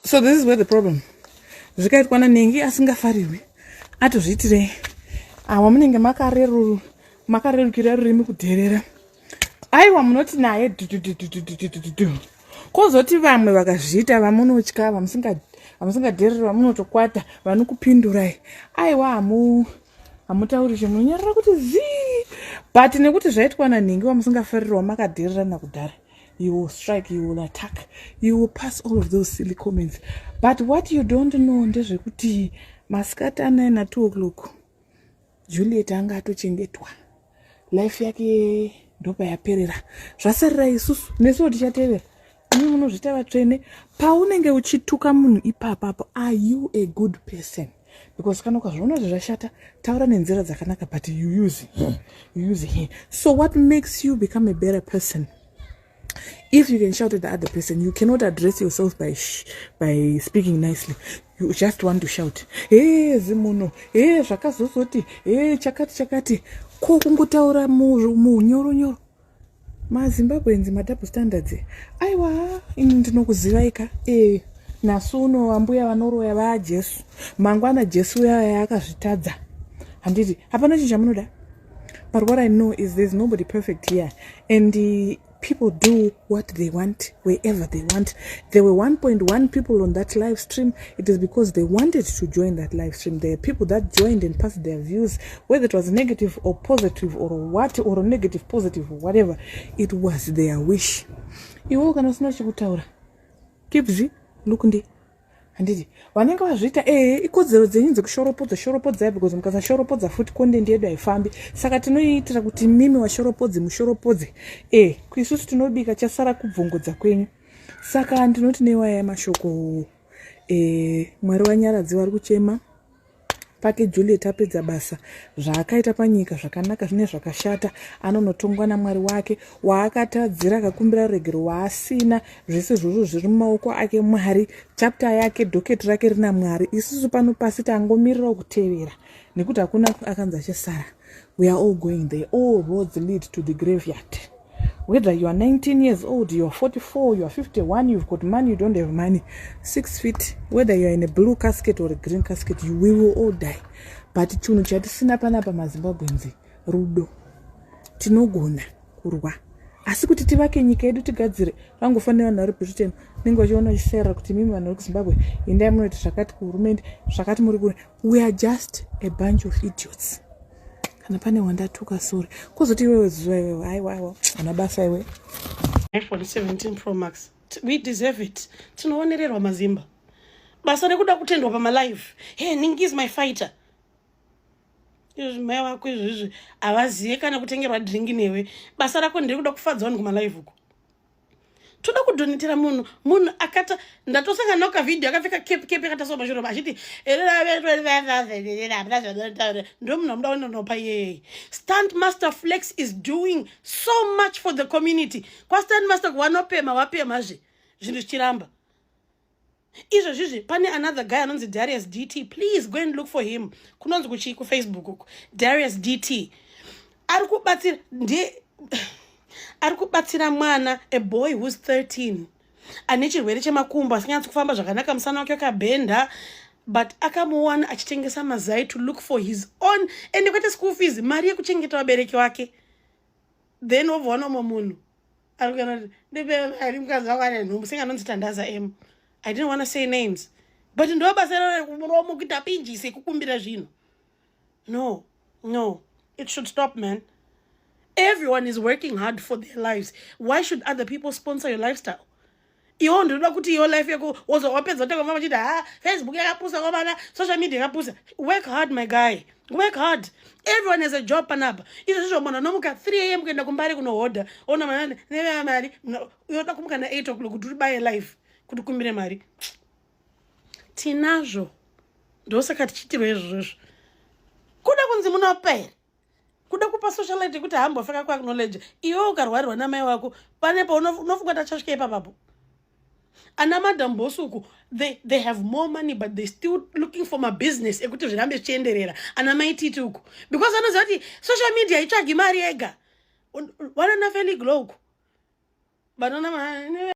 So this is where the problem, zvikaitwa nanhengi asingafarirwi, atozviitirei? Awa munenge makarerukira rurimi kudherera. Aiwa, munoti naye dududududududu. Kwozoti vamwe vakazviita vamunotya, vamusingadhereri, vamunotokwata, vanokupindurai, aiwa, hamutauri chemunonyarara kuti zii. But nekuti zvaitwa nanhingi wamusingafariri, wamakadhererana kudhara, you will strike, you will attack, you will pass all of those silly comments. But what you don't know ndezvekuti masikati anai na2 o'clock Juliet anga atochengetwa, life yake ndopayaperera. Zvasarira isusu, nesuwo tichatevera. Imi munozviita vatsvene. Paunenge uchituka munhu ipapapo, are you a good person? Because kana ukazviona kuti zvashata, taura nenzira dzakanaka, but you use he. So what makes you become a better person if you can shout at the other person? You cannot address yourself by speaking nicely. You just want to shout, "He, zimuno, he, zvakazozoti, he, chakati chakati." Ko kungotaura munyoronyoro? MaZimbabweans, madouble standards. Aiwa, ini ndinokuzivai ka. E, nhasi uno ambuya vanoroya vaaJesu, mangwana Jesu uyaya akazvitadza. Handiti hapana chinhu chamunoda? But what I know is there's nobody perfect here, and people do what they want wherever they want. There were 1.1 people on that live stream. It is because they wanted to join that live stream. There are people that joined and passed their views, whether it was negative or positive or what, or negative positive or whatever, it was their wish. Iwe kana usina chekutaura, kipzi lukundi. Handiti vanenge vazviita? Ehe, ikodzero dzenyu dzekushoropodza, shoropodzai, because mukasashoropodza futi content yedu haifambi. Saka tinoiitira kuti mimi washoropodzi mushoropodze. E, kuisusu tinobika, chasara kubvongodza kwenyu. Saka ndinoti newaya mashoko e, Mwari wanyaradzi vari kuchema pake. Juliet apedza basa zvaakaita panyika, zvakanaka zvine zvakashata, anonotongwa naMwari wake. Waakatadzira akakumbira regero, waasina, zvese zvozvo zviri mumaoko ake Mwari. Chapter yake, docket rake rina Mwari. Isusu pano pasi tangomirirawo kutevera, nekuti hakuna akanzi achasara. We are all going there. All roads lead to the graveyard. Whether you are 19 years old, you are 44, you are 51, you've got money, you don't have money, 6 feet, whether you are in a blue casket or a green casket, you we will all die. But chinhu chatisina panapa maZimbabweans rudo. Tinogona kurwa, asi kuti tivake nyika yedu, tigadzire, vangofanira vanhu vari Britain unenge vachiona vachisairira kuti mimi vanhu vari kuZimbabwe indai munoita zvakati kuhurumende, zvakati muri kure. We are just a bunch of idiots. Kana pane wandatuka, sorry. Kuzoti iwewe zuva iwewe, aiwa, aiwa, hana basa iwe. iPhone 17 Pro Max, we deserve it. Tinoonererwa mazimba, basa rekuda kutendwa pamalive. Hey, ningi is my fighter. Izvi mai vako izvizvi havazive kana kutengerwa drink newe. Basa rako nderekuda kufadza vanhu kumalive uko. Toda kudonetera munhu, munhu akata. Ndatosangana nao kavhidhio akapfeka cape, cape yakataswa mashure achiti ndo munhu amuda kunonopa iyeyei. Stunt Master Flex is doing so much for the community. KwaStunt Master wanopema, wapemazve zvinhu zvichiramba. Izvozvizvi pane another guy anonzi Darius DT. Please go and look for him. Kunonzi kuchii kuFacebook uku, Darius DT ari kubatsira, ndiye ari kubatsira mwana, a boy who's 13, ane chirwere chemakumbo, asinganyatsi kufamba zvakanaka, musana wake wakabhenda, but akamuwana achitengesa mazai to look for his own, ende kwete school fees, mari yekuchengeta vabereki vake. Then wobva wana umwe munhu ari kuona kuti ndipe mari, mukadzi wangu ane nhumbu, senge anonzi Tandaza M. I didn't want to say names, but ndo basa remuromo kuita pinjisi ekukumbira zvinhu. No, no, it should stop, man. Everyone is working hard for their lives. Why should other people sponsor your lifestyle? Iwo ndinoda kuti iwo life yako wapedza utanga vachiti, "Ha, Facebook yakapusa kwamana, social media yakapusa." Work hard, my guy, work hard. Everyone has a job panapa. Izvo zvizvo munhu anomuka 3 a.m. kuenda kuMbare kunohodha, ona neve mari, uyoda kumuka na8 o'clock kuti uribaye life kuti kumbire mari. Tinazvo, ndosaka tichiitirwa izvozvo. Kuda kunzi munopera, kuda kupa socialite yekuti hambofeka kuacknowledge. Iwe ukarwarirwa namai wako panepo, unofunga tachasvika ipapapo? Ana Madam Bosuku, they have more money, but they still looking for mabusiness ekuti zvirambe zvichienderera. Ana Maititi uku, because anoziva kuti social media haitsvagi mari yega. Vanana Feliglo uku, vanana